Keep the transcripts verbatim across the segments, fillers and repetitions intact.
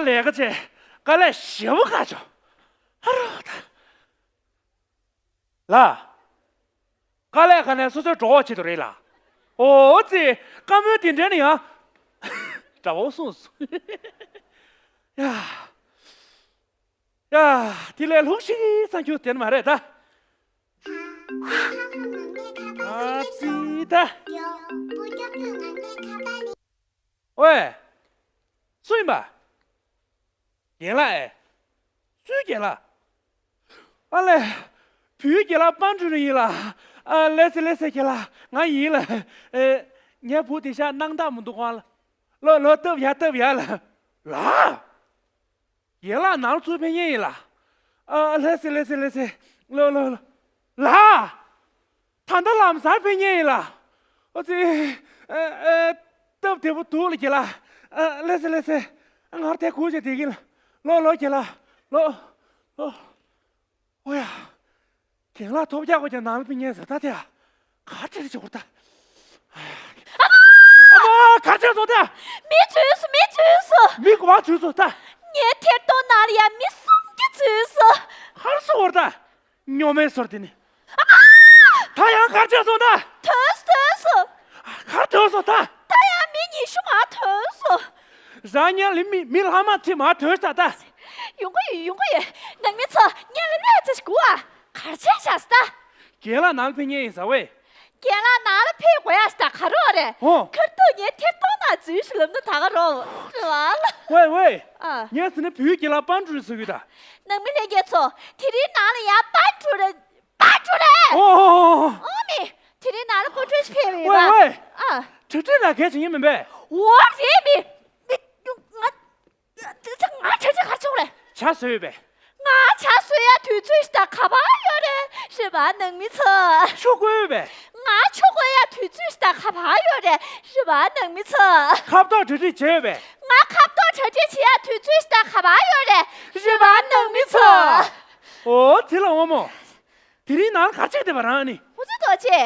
ལས་ཀ་བྱས། དཀའ་ལས་ཞེ་པོ་ཁག་བྱུང་། ཨ་རོ་ད། ལ། དཀའ་ལས་ཁག་ནས་སོ་སོའི་གྲོགས་བྱེད་དུ་རེད་ལ། ཨོ་ཙི། བཀའ་མོལ་དེ་འདྲ་ནི་ཡང་། དགྲ་བོ་གསུངས་སོང་། ཡ། ཡ། དེ་ལས་ལྷུག་ཤིག་ཙམ་རྒྱུ་དེ་ནི་མ་རེད་ད། ཨ་ཙི་ད། ཝེ། སུ་ཡིན་པ། རྒན་ལགས་ཨེ། སུའི་རྒན་ལགས། ཨ་ལས། བུའི་རྒན་ལགས་པན་ཀྲུའུ་རིན་ཡིན་ལ། ཨ་ལེ་སེ་ལེ་སེ་རྒན་ལགས་ང་ཡིན་ལ། ཨེ། ངའི་བུ་དེ་ཤ་སྣང་དག་མི་འདུག་གང་ལ། ལོ་ལོ་སྟབས་ཡག་སྟབས་ཡག་ལ། ལ། རྒན་ལགས་ནང་ཚུར་ཕེབས་མཁན་ཡིན་ལ། ཨ་ལེ་སེ་ལེ་སེ་ལེ་སེ། ལོ་ལོ་ལོ། ལ། ད་ལྟ་ལམ་སང་ཕེབས་མཁན་ཡིན་ལ། ཨོ་ཙི། ཨ་ཨ། སྟབས་བདེ་པོ་འདུག་ལ་རྒན་ལགས། ཨ་ལེ་སེ་ལེ་སེ། ཨ་ངར་དེ་ཁུར་བྱས་བསྡད་ཀྱིན་ལ། ལོ་ལོ་རྒན་ལགས། ལོ། ལོ། ཨོ་ཡ། རྒན་ལགས་ཐོབ་རྒྱག་དགོས་ཀྱང་ནང་ལ་ཕེབས་མཁན་ཟེར་ད་དེ་ཡ། ག་ཁྲིད་ཆོག་ད། ཨ་མ། ག་ཁྲིད་སོང་ད། མི་འཛུལ་སོང་། མི་འཛུལ་སོང་། མི་ག་པར་འཛུལ་སོང་ད། ངའི་ཐད་གཏོང་ནང་ལ་ཡ་མི་སུམ་བརྒྱ་འཛུལ་སོང་། ཧར་སོང་བར་ད། སྨྱོ་མེད་སོར་དེ་ནི། ཨ། ད་ཡང་གར་བྱས་སོང་ད། ཐོན་སོང་། ཐོན་སོང་། གར་ཐོན་སོང་ད། ད་ཡང་མི་ཉི་ཤུ་མ་ཐོན་སོང་། རང་ཉལ་ལི་མི་མི་ལྷག་མ་ཚི་མ་ཐོན་ས་ད། ཡོང་གི་ཡོད། ཡོང་གི་ཡོད། ནང་མི་ཚོ་ཉལ་ལ་གནས་ཚེ་ཞིག་གུ་ཨ། གར་བྱས་བཞག་ས་ད། རྒན་ལགས་ནང་ཕེབས་མཁན་ཡིན་ཟེར་བས། རྒན་ལགས་ནང་ལ་ཕེབས་དགོས་ཡ་ས་ད་ག་རོ་རེད། ཨོ། ཁར་ཐུག་ངའི་ཐད་གཏོང་ནང་འཛུལ་ཞིག་ལབ་ན་ད་ག་རོ། རེད་བ། ཝེ་ཝེ། ཨ། ངས་ཟེར་ན་བུའི་རྒན་ལགས་པན་ཀྲུའུ་རིན་ཟེར་གི་ད། ནང་མི་ལྷན་རྒྱས་ཚོ། དེ་རིང་ནང་ལ་ཡ་པན་ཀྲུའུ་རིན། པན་ཀྲུའུ་རིན། ཨོ་ཨོ་ཨོ། ཨོ་མི། དེ་རིང་ནང་ལ་སྐུ་མགྲོན་ཞིག་ཕེབས་ཡོད་པ། ཝེ་ཝེ། ཨ། གྲ་སྒྲིག་ལ་གལ་ཆེ་ཡིན་མིན་པས། འོ་རེད་མི། མི། ང་། ང་གྲ་སྒྲིག་ག་རེ་བྱུང་རེད། ཇ་བཟོས་ཡོད་པས། ང་ཇ་བཟོ་ཡ་དུས་ཚོད་ཞིག་ད་ག་པར་ཡོད་རེད། རེད་པ་ནང་མི་ཚོ། ཆུ་བསྐོལ་ཡོད་པས། ང་ཆུ་བསྐོལ་ཡ་དུས་ཚོད་ཞིག་ད་ག་པར་ཡོད་རེད། རེད་པ་ནང་མི་ཚོ། ཁ་བཏོག་གྲ་སྒྲིག་བྱས་ཡོད་པས། ང་ཁ་བཏོག་གྲ་སྒྲིག་བྱེད་ཡ་དུས་ཚོད་ཞིག་ད་ག་པར་ཡོད་རེད། རེད་པ་ནང་མི་ཚོ། ཨོ་དེ་ལ་འོ་མོ། དེ་རིང་ནང་གར་ཆེག་བསྡད་པ་རང་ནི། ཧུ་ཙི་རྡོ་རྗེ།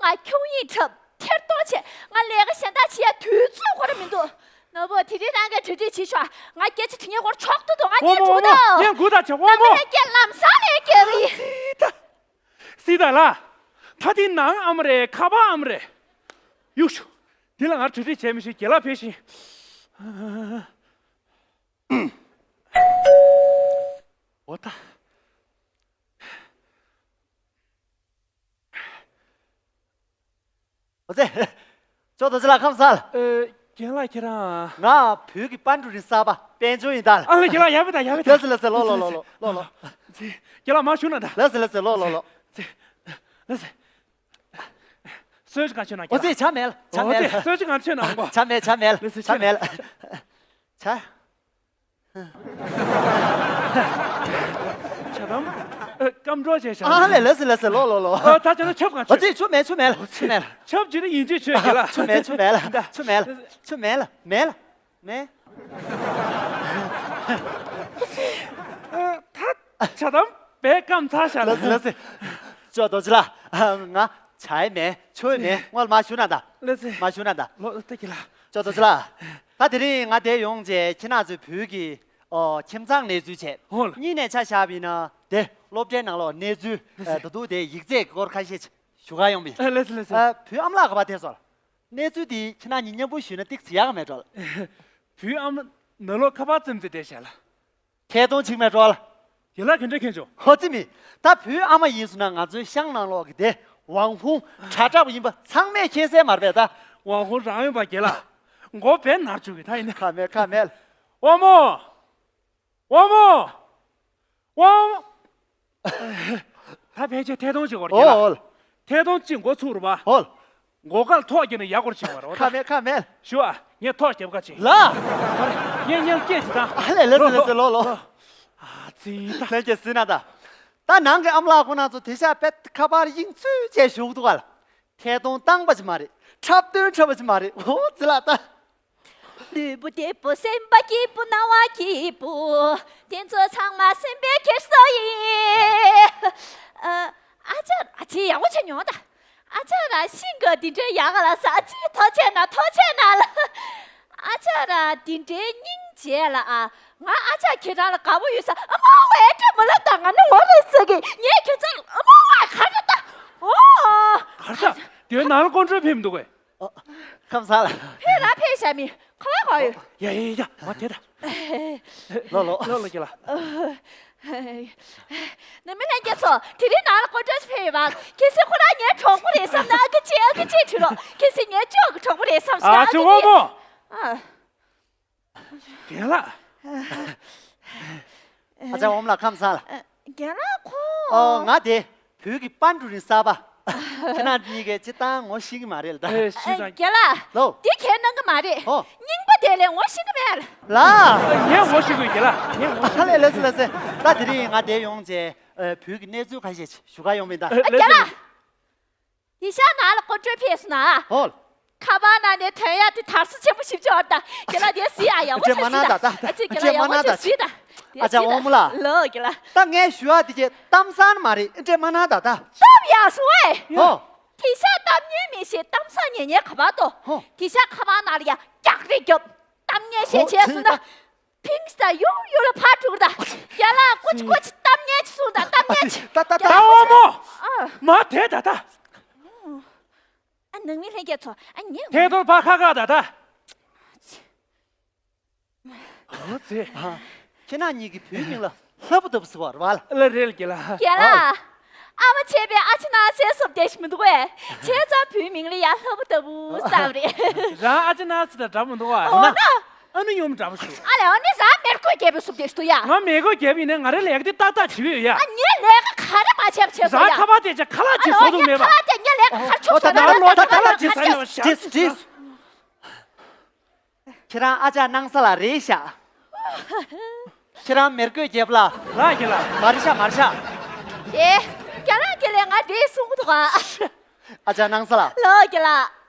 ང་ཁྱུང་ཡིག་འཁྲབ། ཐེར་གཏོང་བྱས། ང་ལས་ཀ་གཞན་དག་བྱེད་ཡ་དུས་ཚོད་ཁོ་ར་མི་འདུག་ནོར་བུ་དེ་རིང་རང་གིས་གྲ་སྒྲིག་བྱེད་ཤོག་ང་སྐད་ཆ་དྲི་ངེས་སྐོར་ཆོག་ཏུ་འདུག་ང་ཨོ་ཉན་མོ་ཐུག་ཨོ་མོ། ད། ངས་དགུ་དང་བྱ་ཨོ་མོ། ངས་ལམ་སང་ལས་སྐྱེལ་གི་ཡིན། སི་ད། སི་ད་ལ། ད་དེ་ནང་ཨ་མ་རེད་ཁ་པར་ཨ་མ་རེད། གཡུག་ཤོག་དེ་ལ་ང་གྲ་སྒྲིག་བྱས་མི་ཤེས་རྒན་ལགས་ཕེབས་ཤིང་། ཨོ་ད། ཨོ་ཙེ། ཅོག་རྡོ་རྗེ་ལགས་ཁམས་བཟང་། ཨེ། རྒན་ལགས་ཁྱེད་རང་། ང་བོད་ཀྱི་པན་ཀྲུའུ་རིན་གསར་པ་དཔལ་འབྱོར་ཡིན་ད། ཨ་ལ་རྒན་ལགས་ཡག་པོ་ད་ཡག་པོ་ད། ལགས་སེ་ལགས་སེ་ལོ་ལོ་ལོ་ལོ་ལོ་ལོ། ཙེ། རྒན་ལགས་མར་བཞུགས་གནང་ད། ལགས་སེ་ལགས་སེ་ལོ་ལོ་ལོ། ཙེ། ལགས་སེ། གསོལ་ཇ་གང་མཆོད་གནང་། ཨོ་ཙེ་ཇ་མེད་ལ་ཇ་མེད་ལ། ཨོ་ཙེ་གསོལ་ཇ་གང་མཆོད་གནང་གོ། ཇ་མེད་ཇ་མེད་ལ་ལགས་སེ་ཇ་མེད་ལ། ཇ། ཇ་དམ། ཨ། སྐམ་གྲོགས་བྱས་བཞག་ཨ་ལས་ལགས་སེ་ལགས་སེ་ལོ་ལོ་ལོ། ཨ་ད་ཅི་ན་ཆབ་གང་ཨ་ཆོད། ཙི་ཆུ་མེད་ཆུ་མེད་ལ་ཆུ་མེད་ལ། ཆབ་ཅི་ན་ཡིན་ཅི་ཆོད་རྒྱལ་ལ། ཆུ་མེད་ཆུ་མེད་ལ་ཆུ་མེད་ལ་ཆུ་མེད་ལ་མེད་ལ་མེད། ཨ་ད་ཇ་དམ་བས་སྐམ་ཚར་བཞག་ལགས་སེ་ལགས་སེ། ཅོག་རྡོ་རྗེ་ལགས་ང་ཇ་ཡི་མེད་ཆུ་ཡི་མེད་སྔོན་ལ་མ་ཞུ་ན་ད། ལགས་སེ། མ་ཞུ་ན་ད། ལོ་ལྟ་གི་ལ། ཅོག་རྡོ་རྗེ་ལགས། ད་དེ་རིང་ང་དེ་ཡོང་རྗེས་ཁྱེད་རང་ཚོའི་བོད་ཀྱི། ཨོ། ཁྱིམ་ཚང་གནས་ཚུལ་བྱས། ཧོ་ལ། གཉིས་ནས་ཆ་བཞག་པ་ཡིན་ན་དེ་སློབ་གྲྭའི་ནང་ལོགས་གནས་ཚུལ། ལགས་སེ། ཨ། ད་དུང་དེ་ཡིག་ཚད་ཀྱི་སྐོར་ཁ་ཤས་ཞུ་ག་ཡོང་བ་ཡིན། ཨ་ལགས་སེ་ལགས་སེ། ཨ། བུའི་ཨ་མ་ལགས་ག་པར་ཐད་སོང་ལ། གནས་ཚུལ་དེ་ཁྱེད་རང་གཉིས་མཉམ་པོ་ཞུས་ན་ཏོག་ཙམ་ཡག་ག་མེད་འགྲོ་ལ། བུའི་ཨ་མ་ནང་ལོགས་ཁ་པར་བཙེམས་ཏེ་བསྡད་བཞག་ལ། ཐད་གཏོང་བྱེད་མེད་འགྲོ་ལ། རྒན་ལགས་ག་འདྲ་མཁྱེན་བྱུང་། ཧོ་ཙི་མི། ད་བུའི་ཨ་མ་ཡིན་སོང་ན་ང་ཚོའི་ཤང་ནང་ལོགས་ཀྱི་དེ་ཝང་ཧུང་དྲ་གྲགས་པ་ཡིན་པ་ཚང་མས་མཁྱེན་གསལ་མ་རེད་པས་ད། ཝང་ཧུང་རང་ཡིན་པ་རྒན་ལགས། མགོ་བས་ནར་བཅུག་གི་ད་ཡིན་ན། ཁ་མེད་ཁ་མེད། ཝང་མོ། ཝང་མོ། ཝང་མོ། ད་ཕལ་ཆེར་ཐད་གཏོང་བྱེད་དགོས་རེད་རྒན་ལགས། ཨོ་ལ། ཐད་གཏོང་གཅིག་འགོ་ཚུགས་རུ་བ། ཨོ་ལ། མགོ་སྐལ་ཐོག་བརྒྱབ་ནས་ཡར་སྐོར་བྱེད་དགོས་རེད་ད། ཁ་མེད་ཁ་མེད། ཞུ་ཨ། ངས་ཐོག་རྒྱབ་ཁ་ཅིག་ལ། ངས་ངས་སྐད་ཅིག་ད། ཨ་ལས་ལས་ལས་ལས་ལོ་ལོ། ཨ་ཙི་ད། ལྷན་རྒྱས་ཟིན་ན་ད། ད་ནང་གི་ཨ་མ་ལགས་ཁོང་རྣམ་ཚོ་དེ་ཤ་པད་ཁ་པར་དབྱིངས་ཚུད་བྱས་བཞུགས་འདུག་ག་ལ། ཐད་གཏོང་བཏང་པ་ཅིག་མ་རེད། འཁྲབ་སྟོན་འཁྲབ་པ་ཅིག་མ་རེད། ཨོ་ཙི་ལ་ད། ལུས་པོ་བདེ་པོ་སེམས་པ་སྐྱིད་པོ་སྣང་བ་སྐྱིད་པོ། དེ་ཚོ་ཚང་མ་སེམས་པའི་འཁྱེར་སོ་ཡིན། ཨ་ཨ་ཅག་ཨ་ཅེ་ཡག་པོ་བྱས་མྱོང་ད། ཨ་ཅག་ར་ཤིང་ག་འདི་འདྲའི་ཡག་ག་ལ་ས་ཨ་ཅེ་ཐོ་ཆེ་ན་ཐོ་ཆེ་ན་ལ། ཨ་ཅག་ར་འདི་འདྲའི་སྙིང་རྗེ་ལ་ཨ། ང་ཨ་ཅག་ཁྱེད་རང་ལ་དགའ་པོ་ཡོད་ས། ཨ་མ་ཝེ་ཏྲེ་མ་ལབ་ད། ང་ནི་ལོ་རེ་ཟེར་གི། ངས་ཁྱེད་ཚོ་ལ་ཨ་མ་ཝེ་ག་རེ་ད། ཨོ། ག་རེ་ད། དེ་ནང་ལ་ཀོན་ཀྲོལ་ཕེབས་མི་འདུག་གས། ཨ། ཁམས་བཟང་ལགས། ཕེབས་ར་ཕེབས་ཤ་མི་ཁ་བ་གོ་ཡོད། ཡ་ཡ་ཡ། མ་དེ་ད། ལོ་ལོ། ལོ་ལོ་རྒན་ལགས། ནི་མི་ལྷན་རྒྱས་ཚོ། དེ་རིང་ནང་ལ་ཀོན་ཀྲོལ་ཕེབས་ཡོད་པ། ཁྱེད་ཚོས་ཁོ་རང་ངའི་གྲོགས་པོ་རེད་བསམ་ན་ཨ་ཀི་ཅི་ཨ་ཀི་ཅི་བྲིས་རོགས། ཁྱེད་ཚོས་ངའི་ཅོག་གི་གྲོགས་པོ་རེད་བསམ་ཟེར་ཨ་ཨ་ཅེ་ཀི་དབང་མོ། ཨ། རྒན་ལགས། ཨ་ཅག་དབང་མོ་ལགས་ཁམས་བཟང་ལགས། རྒན་ལགས་ཁོ། ཨོ་ང་དེ་བོད་ཀྱི་པན་ཀྲུའུ་རིན་གསར་པ། ཁྱེད་རང་གཉིས་ཀས་སྤྱིར་བཏང་ངོ་ཤེས་ཀྱི་མ་རེད་ལ་ད། ཨེ་ཤི་ཙང་། རྒན་ལགས། ལོ། དེ་ཁས་གནང་གི་མ་རེད། ཨོ། རྙིང་པ་དེ་ལས་ངོ་ཤེས་ཀྱི་མེད་ལ། ངས་ངོ་ཤེས་དགོས་རྒན་ལགས། ངས་ངོ་ཤེས། ཨ་ལས་ལགས་སེ་ལགས་སེ། ད་དེ་རིང་ང་དེ་ཡོང་བྱས་བོད་ཀྱི་གནས་ཚུལ་ཁ་ཤས་ཞུ་ག་ཡོང་བ་ཡིན་ད། ཨ་རྒན་ལགས། དེ་ཤ་ནང་ལ་ཀོན་ཀྲོལ་ཕེབས་སོང་ན། ཧོལ། ཁ་པར་ནང་ནས་ཐོན་ཡག་དེ་དར་སོ་ཆེན་པོ་ཞིབ་ཅོག་ད། རྒན་ལགས་དེ་སི་ཨ་ཡག་པོ་ཆགས་སི་ད། ཨ་ཅེ་རྒན་ལགས་ཡག་པོ་ཆགས་སི་ད། ཨ་ཅག་དབང་མོ་ལགས། ལོ་རྒན་ལགས། ད་ངས་ཞུ་ཡག་དེ་ཅེ་གཏམ་བཟང་མ་རེད། ཨ་ཅེ་མ་ན་ད་ད། སྟབས་ཡག་སོང་ཨེ། ཧོ། དེ་ཤ་གཏམ་ཉན་མི་ཤེས། གཏམ་བཟང་ཉན་ཉན་ག་པར་ཏོ། ཧོ། དེ་ཤ་ཁ་པར་ནང་ལ་ཡ་རྒྱག་རེ་རྒྱབ། གཏམ་ཉན་ཤེས་བྱས་སོང་ད། ཕིང་ས་ཡུར་ཡུར་ལ་ཕར་འགྲོ་གི་ད། རྒན་ལགས་ཀོ་ཅི་ཀོ་ཅི་གཏམ་ཉན་ཅིག་གསུངས་ད། གཏམ་ཉན་ཅིག་ད་ད་ད། ད་དབང་མོ། ཨ། མ་དེ་ད་ད། ཨ་ནང་མི་ལྷན་རྒྱས་ཚོ། ཨ་ཉན། དེ་དོར་ཕ་ཁ་ཁ་ད་ད། ཨོ་ཙེ། ཨ། ཁྱེད་རང་གཉིས་ཀྱིས་བུའི་མིང་ལ་ལྷ་བུ་ལྟ་བུ་ཟེར་བ་རེད་བ་ལ། ལ་རེད་རྒན་ལགས། རྒན་ལགས། ཨ་མ་བྱས་པའི་ཨ་ཅེ་ནང་སའི་སོབ་དེ་ཞིག་མི་འདུག་གས། བྱས་ཙང་བུའི་མིང་ལ་ཡ་ལྷ་བུ་ལྟ་བུ་བསམ་རེད། རང་ཨ་ཅེ་ནང་སི་དང་འདྲ་མི་འདུག་བ། འོ་ན། ཨ་ནི་ཡོམ་འདྲ་པོ་ཞུ། ཨ་ལས་ཨ་ནི་རང་མེར་གོས་རྒྱལ་པོའི་སོབ་དེ་ཞིག་འདུག་ཡ། ང་མེར་གོས་རྒྱལ་པོ་ཡིན་ན་ང་རའི་ལས་ཀ་དེ་ཏག་ཏག་བྱེད་ཀྱི་ཡོད་ཡ། ཨ་ངའི་ལས་ཀ་ག་རེ་མ་བྱས་པ་བྱས་སོང་ཡ། རང་ཁ་པར་དེ་ཅག་ཁ་ལག་ཅིག་བཟོ་ཐུབ་མེད་པ། ཨ་ལོ་ངའི་ཁ་ལག་དེ་ངའི་ལས་ཀ་ག་རེ་ཆོག་ཨོ་ད་ཆོག་ན་ལོ་ད་ཁ་ལག་ཅིག་ཟ་ཡོད་ཤག་ཁྱེད་རང་ཨ་ཅག་སྣང་ས་ལ་རེད་ཤག་ཁྱེད་རང་མེར་གོས་རྒྱལ་པོ་ལ། ལགས་ཀྱི་ལགས། མ་རེད་ཤག་མ་རེད་ཤག་ཨེ། རྒན་ལགས་ཀྱི་ལས་ང་རེད་གསུང་གི་འདུག་ག་ཨ་ཅག་སྣང་ས་ལ། ལོ་རྒན་ལགས།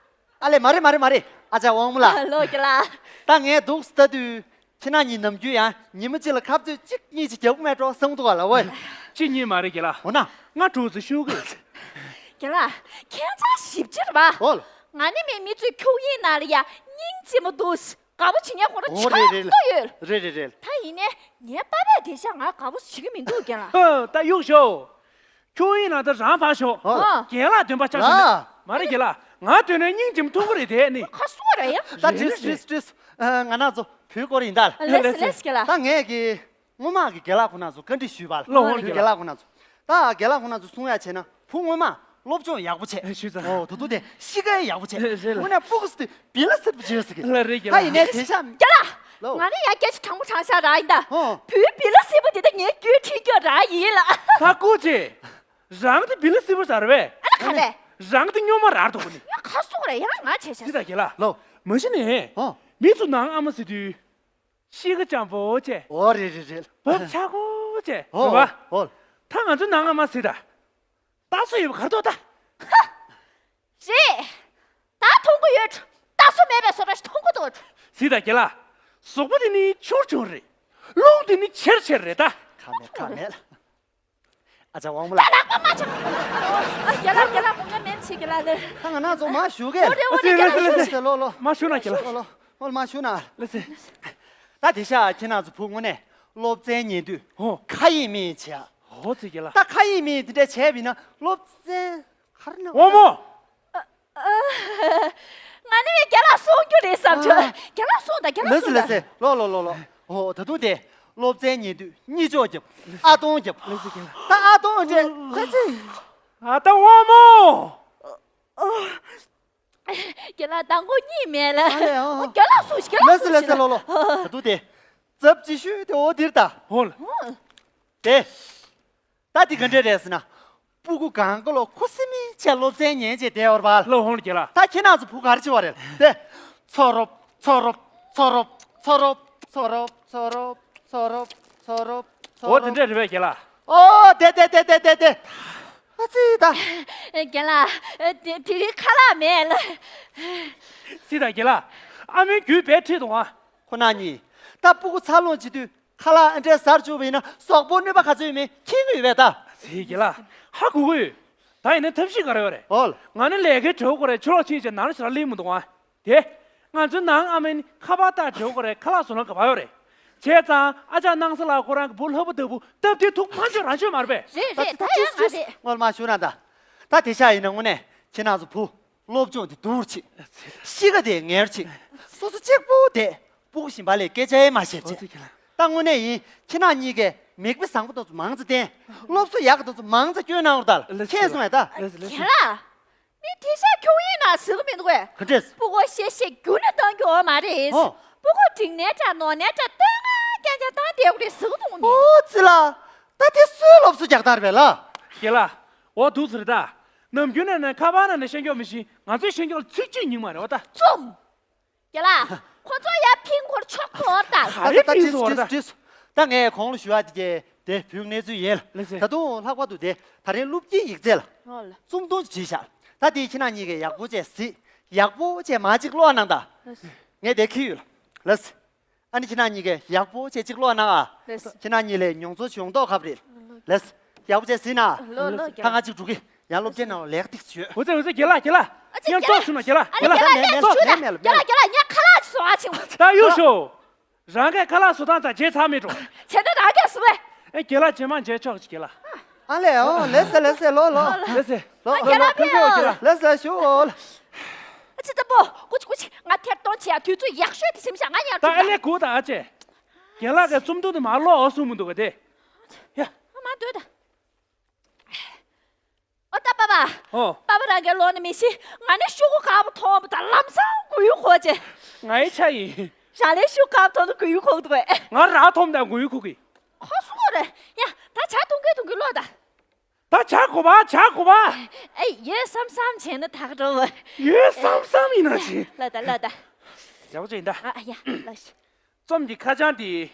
ཨ་ལས་མ་རེད་མ་རེད་མ་རེད། ཨ་ཅག་དབང་མོ་ལགས། ལོ་རྒན་ལགས། ད་ངས་འདུག་སེ་ལྟ་དུས། ཁྱེད་རང་གཉིས་ནམ་རྒྱུན་ཡང་ཉི་མ་གཅིག་ལ་ཁ་རྩོད་གཅིག་གཉིས་ཅིག་རྒྱབ་ཀྱི་མེད་འགྲོ་བསམ་གྱི་འདུག་ག་ལགས་ཝེ། གཅིག་གཉིས་མ་རེད་རྒན་ལགས། འོ་ན། ང་གྲོགས་ཚོ་ཤོད་ཀྱི་རེད། རྒན་ལགས། ཁྱེད་ཚོ་ཞིབ་ཕྱིར་བ། ཨོ་ལ། ང་ནི་མི་མི་ཚོའི་ཁྱུག་ཡིན་ན་ལ་ཡ་སྙིང་རྗེ་མོ་འདུག་དགའ་པོ་བྱེད་མཁན་ཁོ་རང་ཨོ་ཆགས་རེད་རེད་ལ། ཏོ་ཡོད། རེད་རེད་རེད། ད་ཡིན་ནའི་ངའི་པ་ཕས་དེ་ཤ་ང་དགའ་པོ་བྱེད་ཀྱི་མི་འདུག་རྒན་ལགས། ཨོ་ད་གཡུག་ཞོག་ཁྱུག་ཡིན་ན་ད་རང་ཕར་ཞོག་ཨོ་ལ། རྒན་ལགས་འདོན་པ་ཆགས་ཤོག་ལ། མ་རེད་རྒན་ལགས། ང་འདོན་ན་སྙིང་རྗེ་མོ་མཐུག་པོ་རེད་དེ་ནི། ཁ་སོ་རེད་ཡ། ད་དྲིས་དྲིས་དྲིས། ང་རང་ཚོ་བུའི་སྐོར་ཡིན་ད། ལགས་སེ་ལགས་སེ་རྒན་ལགས། ད་ངས་ཀྱི་སྔོན་མ་གི་རྒན་ལགས་ཁོ་ན་ཚོ་བཀའ་འདྲི་ཞུས་པ་ལ། ལོ་ཧོན་རྒན་ལགས་ཁོ་ན་ཚོ། ད་རྒན་ལགས་ཁོ་ན་ཚོ་གསུང་ཡ་བྱས་ན་བུ་སྔོན་མ་སློབ་སྦྱོང་ཡག་པོ་བྱས། ཨེ་ཞུས་ཙང་། ཨོ་ད་དུང་དེ་གཤིས་ཀ་ཡག་པོ་བྱས། ཨེ་རེད་ལ། དངོས་གནས་སྤུ་གུ་ཟེར་དུས་བི་ལ་སེར་པོ་བྱས་ཟེར་གི། ལ་རེད་རྒན་ད་ཡིན་ནའི་དེ་ཤ། རྒན་ལགས། ལོ། ང་ནི་ཡ་སྐད་ཆ་དྲང་པོ་དྲང་བཞག་རང་ཡིན་ད། ཨོ། བུའི་བི་ལ་སེར་པོ་དེ་ད་ངའི་རྒྱུད་ཁྲིད་རྒྱུ་རང་ཡིན་ལ། ད་སྐུ་མཁྱེན། རང་དེ་བི་ལ་སེར་པོ་ཟེར་བས། ཨ་ལ་ག་རེ། རང་དེ་སྨྱོན་མ་རང་འདུག་གོ་ནི། ཡ་ཁ་སོ་རེད་ཡ་ང་བྱས་ཤག་ཅི་ད་རྒན་ལགས། ལོ། མ་གཞི་ནས། ཨོ། མི་ཚོ་ནང་ཨ་མ་ཟེར་དུས། གཤིས་ཀ་འཇམ་པོ་བྱས། ཨོ་རེད་རེད་རེད། བབ་ཆགས་པོ་བྱས། ཨོ་རེད་བ། ཨོ། ད་ང་ཚོ་ནང་ཨ་མ་ཟེར་ད། ད་སུ་ཡོད་པ་གར་ཐོག་ད། ཧ། རེད། ད་མཐོང་གི་ཡོད། ད་སུ་མེད་པའི་བཟོ་འདྲ་ཞིག་མཐོང་གི་འདུག་ཟེར་ད་རྒན་ལགས། གཟུགས་པོ་དེ་ནི་ཆུང་ཆུང་རེད། རླུང་དེ་ནི་ཆེར་ཆེར་རེད་ད། ཁ་མེད་ཁ་མེད། ཨ་ཅག་དབང་མོ་ལགས། ད་ལག་པ་མ་ཆག་ཨ་རྒན་ལགས་རྒན་ལགས་ཁོང་ང་མེད་ཆེ་རྒན་ལགས་ལེ། ད་ང་ནང་ཚོ་མ་ཞུ་གས། འོ་རེད་འོ་རེད་རྒན་ལགས་ལེ་ལེ་ལེ། ལོ་ལོ། མ་ཞུ་ན་རྒན་ལགས། ལོ་ལོ། ཨོ་ལ་མ་ཞུ་ན། ལེ་ཚེ། ད་དེ་ཤ་ཁྱེད་རང་ཚོ་བུ་དངོས་གནས་སློབ་ཚན་ཉན་དུས་ཧོ། ཁ་ཡིག་མི་ཡིན་བྱས། ཧོ་ཚེ་རྒན་ལགས། ད་ཁ་ཡིག་མི་ཡིན་དེ་འདྲ་བྱས་པ་ཡིན་ན་སློབ་ཚན་ག་རེ་ན། དབང་མོ། ང་ནི་རྒན་ལགས་གསུང་རྒྱུ་རེད་བསམ་བྱུང་། རྒན་ལགས་གསུང་དང་རྒན་ལགས་ལེ་ཚེ་གསུང་ལེ་དང་། ཚེ། ལོ་ལོ་ལོ་ལོ། ཧོ་ད་དུང་དེ་སློབ་ཚན་ཉན་དུས་གཉིད་ཅོག་རྒྱབ། ཨ་སྟོང་རྒྱབ། ལེ་ཚེ་རྒན་ལགས། ད་ཨ་སྟོང་འདྲས་ཚེ་ཚེ། ཨ་ད་དབང་མོ། རྒན་ལགས་དང་པོ་གཉིད་མེད་ལ། ཨ་ལས་ཨོ། རྒན་ལགས་གསུང་ཞིག་རྒན་ལགས་ལེ་ཚེ་གསུང་ལེ་ཞིག་ཚེ་ལོ་ལོ། ད་དུང་དེ་ཙབ་ཅི་ཤུ་དེ་འོ་དིར་ད། ཧོ་ལ། དེ། ད་དེ་ག་འདྲས་རེད་ཟེར་ན། སྤུ་གུ་གང་ག་ལོ་ཁུ་སིམ་མེར་བྱས་སློབ་ཚན་ཉན་བྱས་བསྡད་ཡོད་རེད་པ། ལོ་ཧོང་རྒྱལ་ལགས། ད་ཁྱེད་རང་ཚོ་བུ་ག་རེ་བྱེད་པ་རེད་དེ། ཚོ་རོབ་ཚོ་རོབ་ཚོ་རོབ་ཚོ་རོབ་ཚོ་རོབ་ཚོ་རོབ་ཚོ་རོབ། འོ་དེ་འདྲས་རེད་པས་རྒྱལ་ལགས། ཨོ་དེ་དེ་དེ་དེ་དེ་དེ། ཨ་ཙི་ད། རྒན་ལགས། དེ་དེ་རིང་ཁ་ལག་མེད་ལ། སྲིད་དང་རྒན་ལགས། ཨ་མའི་རྒྱུད་པས་ཁྲིད་དང་ཨ། ཁོ་ན་གཉིས། ད་སྤུ་གུ་འཚར་ལོངས་བྱེད་དུས། ཁ་ལག་ཨ་འདྲས་ཟ་བཅུག་པ་ཡིན་ན་གཟུགས་པོ་གནོད་པ་ག་ཚོད་ཡོད་མེད་མཁྱེན་གྱི་ཡོད་པས་ད། ཟེར་གྱི་ལ། ཧ་གོ་གི་ཡོད། ད་ཡིན་ན་ཐབས་ཤེས་ག་རེ་ཡོད་རེད། ཨོལ། ང་ནི་ལས་ཀའི་བྲེལ་བ་ཁོ་རེ་ཕྱི་ལོགས་ཕྱིན་བྱས་ནང་ལ་ཞེ་དྲག་སླེབས་མི་འདུག་ཨ། དེ། ང་ཚོའི་ནང་ཨ་མ་ནི་ཁ་པར་ལྟ་བྲེལ་བ་ཁོ་རེ་ཁ་ལག་བཟོ་ན་ག་པར་ཡོད་རེད། བྱས་ཙང་ཨ་ཅག་སྣང་ས་ལགས་ཁོ་རང་གི་བུ་ལྷ་བུ་ལྟ་བུ་སྟབས་བདེ་ཐུག་མ་འཇོན་རང་འཇོན་མ་རེད་པས། རེད་རེད། ད་ད་ད་ཡང་ང་རེད། སྔོན་མ་ཞུ་ན་ད། ད་དེ་ཤ་ཡིན་ན་དངོས་གནས་ཁྱེད་རང་ཚོ་བུ་སློབ་སྦྱོང་དེ་སྡུག་ཅིག་གཤིས་ཀ་དེ་ངན་ཅིག་སོ་སོ་གཅིག་པུ་དེ་སྤུ་གུ་གཞན་པ་ལས་སྐད་ཆ་ཡེ་མ་བཤད་ཅིག་ད་དངོས་གནས་ཡིན། ཁྱེད་རང་གཉིས་ཀས་མིག་དཔེ་བཟང་པོ་དེ་ཚོ་མང་ཙམ་བསྟན། སློབ་གསོ་ཡག་གི་དེ་ཚོ་མང་ཙམ་སྐྱོན་གནང་རོགས་ད། ལགས་སོ། མཁྱེན་སོང་ངས་ད། ལགས་སོ་ལགས་སོ། རྒན་ལགས། མི་དེ་ཤ་ཁྱུང་ཡིན་ན་ཟེར་གི་མི་འདུག་གས། ག་འདྲས། སྤུ་གུ་བཤད་བཤད་རྒྱུ་ནས་གཏོང་རྒྱུ་ཡོད་མ་རེད། ཨོ། སྤུ་གུ་འགྲིག་ནའི་འདྲ་ནོར་ནའི་འདྲ་སྟོན་ང་རྐྱང་རྐྱང་བཏང་བསྡད་དགོས་རེད་ཟེར་གི་འདུག་ནི། ཨོ་ཙི་ལ། ད་དེ་སུའི་སློབ་གསོ་རྒྱག་ཐབས་རེད་ལ། རྒན་ལགས། འོ་འདུག་ཟེར་ད། ནམ་རྒྱུན་ནས་ནས་ཁ་པར་ནང་ནས་ཤེས་མཁན་མི་ཤེས། ང་ཚོས་ཤེས་མཁན་ཚིག་གཅིག་རྙིང་མ་རེད་བ་ད། བཙུམ། རྒན་ལགས། ཁོ་ཚོ་ཡར་ཕིང་ཁོར་ཆོག་གོ་ད། ག་རེ་ཕིང་སོང་བ་ད། ད་ངས་གོང་ལ་ཞུ་བ་དེ་གས་དེ་བུའི་གནས་ཚུལ་ཡིན། ལགས་སེ། ད་དུང་ལྷག་པར་དུ་དེ་ད་རེས་སློབ་དཀྱིལ་ཡིག་ཚད་ལ་ཨོ་ལ། རྩོམ་ཐུང་ཅིག་བྲིས་ཤག་ད་དེ་ཁྱེད་རང་གཉིས་ཀས་ཡག་པོ་བྱས་གཟིགས། ཡག་པོ་བྱས་མ་ཅིག་ཀློག་གནང་ད། ལགས་སེ། ངས་དེ་འཁྱེར་ཡོད་ལ། ལགས་སེ། ཨ་ནི་ཁྱེད་རང་གཉིས་ཀས་ཡག་པོ་བྱས་ཅིག་ཀློག་གནང་ཨ། ལགས་སེ། ཁྱེད་རང་གཉིས་ལ་མྱོང་ཚོར་ཡོང་མདོག་ཁ་པོ་རེད། ལགས་སེ། ཡག་པོ་བྱས་གཟིགས་ན། ལོ་ལོ། ད་ང་གཅིག་འགྲོ་གི། ཡང་སློབ་གྲྭའི་ནང་ལ་ལེགས་ཏིག་བྱོས། འོ་ཙི་འོ་ཙི། རྒན་ལགས་རྒན་ལགས། ཨ་ཙི། མཉམ་རྒན་ལགས། ཏོག་བྱུང་ན་རྒན་ལགས། ཨ་རྒན་ལགས། རྒན་ལགས། མེད་མེད་མེད་མེད། རྒན་ལགས་རྒན་ལགས། ངས་ཁ་ལག་ཅིག་བཟོ་བ་ཕྱིན། ད་གཡུག་ཤོག་རང་གིས་ཁ་ལག་བཟོ་སྟངས་ཙམ་བརྗེད་ཚར་མེད་འགྲོ། བྱས་ན་རང་གིས་བཟོ་བས། ཨེ་རྒན་ལགས། རྗེས་མ་མཇལ་ཆོག་ཅིག་རྒན་ལགས། ཨ་ལས། ཨོ་ལགས་སེ་ལགས་སེ། ལོ་ལོ། ལགས་སེ། ལོ། ཨ་རྒན་ལགས། ལོ། ཕེབས་ཡོད་རྒན་ལགས། ལགས་སེ། ཞུ་འོ་ལགས། ཨ་ཙི། ད་པོ། ཀུ་ཅི་ཀུ་ཅི། ང་ཐད་གཏོང་བྱེད་ཡ་དུས་ཚོད་ཡག་ཤོས་དེ་ཟིན་ཤག་ང་ཡར་ད་ཨ་ལས་སྒུག་དང་ཨ་ཅེ། རྒན་ལགས་ཀྱིས་རྩོམ་ཐུང་དེ་མར་ཀློག་འོ་གསུངས་མི་འདུག་ག་དེ། ཡ། ཨ་མ་སྡོད་ད། ཨོ་ད་པ་པ། ཨོ། པ་པ་རང་གིས་ཀློག་ན་མི་ཤེས། ང་ནི་ཤོག་གུ་དཀར་པོ་མཐོང་བ་དང་ལམ་སང་མགོ་ཡུ་འཁོར་བྱས། ང་ཡི་ཆ་ཡིན། རང་ལས་ཤོག་གུ་དཀར་པོ་མཐོང་ན་མགོ་ཡུ་འཁོར་གི་འདུག་པས། ང་རང་མཐོང་དང་མགོ་ཡུ་འཁོར་གི། ཁོ་སུ་ཁོ་རེད། ཡ། ད་ཇ་འཐུང་གིན་འཐུང་གིན་ཀློག་ད། ད་ཇ་དགོས་པ། ཇ་དགོས་པ། ཨེ། ཡོད་བསམ་བསམ་བྱས་ན་ད་ག་འགྲོ་བ། ཡོད་བསམ་བསམ་ཡིན་ན་ཅི། ལ་ད་ལ་ད། ཡག་པོ་བྱས་ཡིན་ད། ཨ་ཡ་ལ་ཤི། རྩོམ་གྱི་ཁ་བྱང་དེ།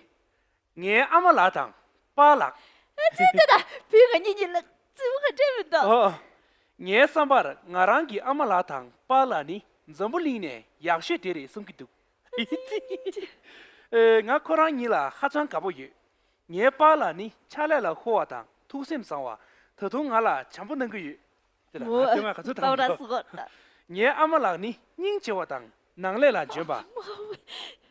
ངའི་ཨ་མ་ལགས་དང་པཱ་ལགས། ཨ་ཙི། ད་ད་བུ་ང་གཉིས་གཉིས་ལ་རྩིས་པོ་ག་འདྲ་མི་འདུག་ཨོ། ངའི་བསམ་པར་ང་རང་གི་ཨ་མ་ལགས་དང་པཱ་ལགས་ནི་འཛམ་བུ་གླིང་ནས་ཡག་ཤོས་དེ་རེད་བསམ་གྱི་འདུག་ཨེ། ང་ཁོ་རང་གཉིས་ལ་ཧ་ཅང་དགའ་པོ་ཡོད། ངའི་པཱ་ལགས་ནི་ཕྱག་ལས་ལ་ཧུར་བ་དང་ཐུགས་སེམས་བཟང་བ། ད་དུང་ང་ལ་བྱམས་པོ་གནང་གི་ཡོད། དེ་ལ་ང་སྟོན་ཁ་ག་ཚོད་བཏང་འདུག་ངའི་ཨ་མ་ལགས་ནི་སྙིང་རྗེ་བ་དང་ནང་ལས་ལ་འཇོན་པ།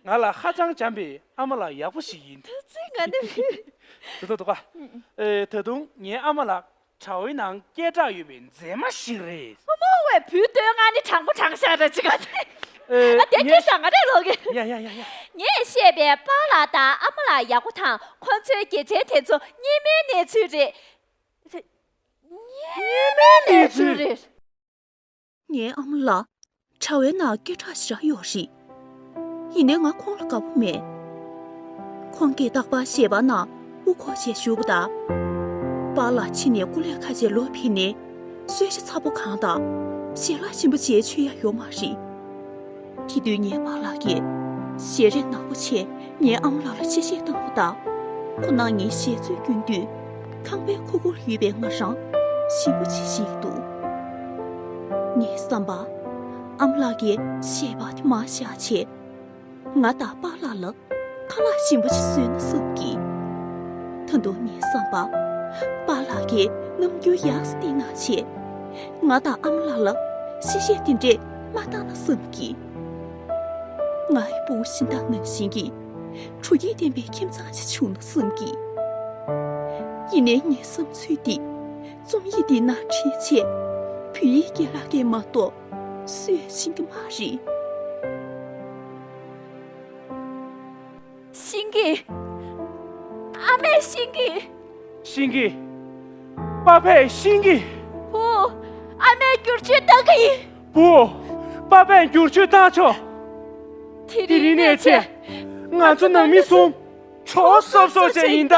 ང་ལ་ཧ་ཅང་བྱམས་པའི་ཨ་མ་ལགས་ཡག་པོ་ཞིག་ཡིན། ད་ཚིག་ང་ནི། དེ་ཚོ་འདུག་ག་ཨེ། ད་དུང་ངའི་ཨ་མ་ལགས་དྲ་བའི་ནང་སྐད་གྲགས་ཡོད་པའི་མཛེས་མ་ཞིག་རེད། ཨ་མ་བས་བུ་སྟོན་ང་ནི་དྲང་པོ་དྲང་བཞག་ར་ཅིག་ག་ཨེ། ཨ་དེ་ངས་སྐད་བཞག་ང་རེ་ལོག་གི། ཡ་ཡ་ཡ་ཡ། ངས་བཤད་པའི་པཱ་ལགས་དང་ཨ་མ་ལགས་ཡག་པོ་དང་ཁོ་ཚོའི་དགེ་མཚན་དེ་ཚོ་སྔོན་མའི་གནས་ཚུལ་རེད། སྔོན་མའི་གནས་ཚུལ་རེད། ངའི་ཨ་མ་ལགས་དྲ་བའི་ནང་སྐད་གྲགས་ཞེ་དྲག་ཡོད་རེད། ཡིན་ནའི་ང་ཁོང་ལ་དགའ་པོ་མེད། ཁོང་གིས་རྟག་པར་ཞལ་པར་ནང་དབུ་འཁོར་བྱས་བཞུགས་པ་དང་། པཱ་ལགས་ཕྱི་ནས་སྐུ་ལས་ཁ་ཆེ་ལོག་ཕེབས་ནས་གསོལ་ཇ་ཚ་པོ་གང་དང་ཞལ་ལག་ཞིམ་པོ་བྱས་མཆོད་ཡ་ཡོད་མ་རེད། དེ་དུས་ངའི་པཱ་ལགས་ཀྱིས་ཞལ་རས་ནག་པོ་བྱས་ངའི་ཨ་མ་ལགས་ལ་གཤེ་གཤེ་བཏང་བ་དང་། ཁོ་ན་ངའི་ཞལ་ཚོད་སྐྱོན་དུས་ཁང་པའི་ཁུག་ཁུག་ལ་ཡོད་པའི་ང་རང་ཞིམ་པོ་ཅིག་བཞེས་འདུག་ངའི་བསམ་པར་ཨ་མ་ལགས་ཀྱིས་ཞལ་པར་དེ་མར་བཞག་བྱས། ང་དང་པཱ་ལགས་ལ་ཁ་ལག་ཞིམ་པོ་ཞིག་བཟོས་ན་བསམ་གི། ད་དུང་ངའི་བསམ་པར་པཱ་ལགས་ཀྱིས་རྣམ་འགྱུར་ཡག་ཙམ་བསྟན་གནང་བྱས། ང་དང་ཨ་མ་ལགས་ལ་གཤེ་གཤེ་དེ་འདྲས་མ་བཏང་ན་བསམ་གི། ང་ཡི་བུ་གཞན་དག་ནང་བཞིན་གྱི་དྲོ་སྐྱིད་ལྡན་པའི་ཁྱིམ་ཚང་ཞིག་བྱུང་ན་བསམ་གི། ཡིན་ནའི་ངའི་བསམ་ཚུལ་འདི་རྩོམ་ཡིག་འདིའི་ནང་བྲིས་བྱས་བོད་ཡིག་རྒན་ལགས་ཀྱིས་མ་གཏོགས་སུས་ཤེས་ཀྱི་མ་རེད། ཤེས་ཀྱི། ཨ་མས་ཤེས་ཀྱི། ཤེས་ཀྱི། པ་ཕས་ཤེས་ཀྱི། བུ། ཨ་མས་བསྒྱུར་བཅོས་བཏང་གི་ཡིན། བུ། པ་ཕས་བསྒྱུར་བཅོས་བཏང་ཆོག་དེ་རིང་ནས་བྱས། ང་ཚོ་ནང་མི་གསུམ་གྲོགས་སོབ་སོབ་བྱས་ཡིན་ད།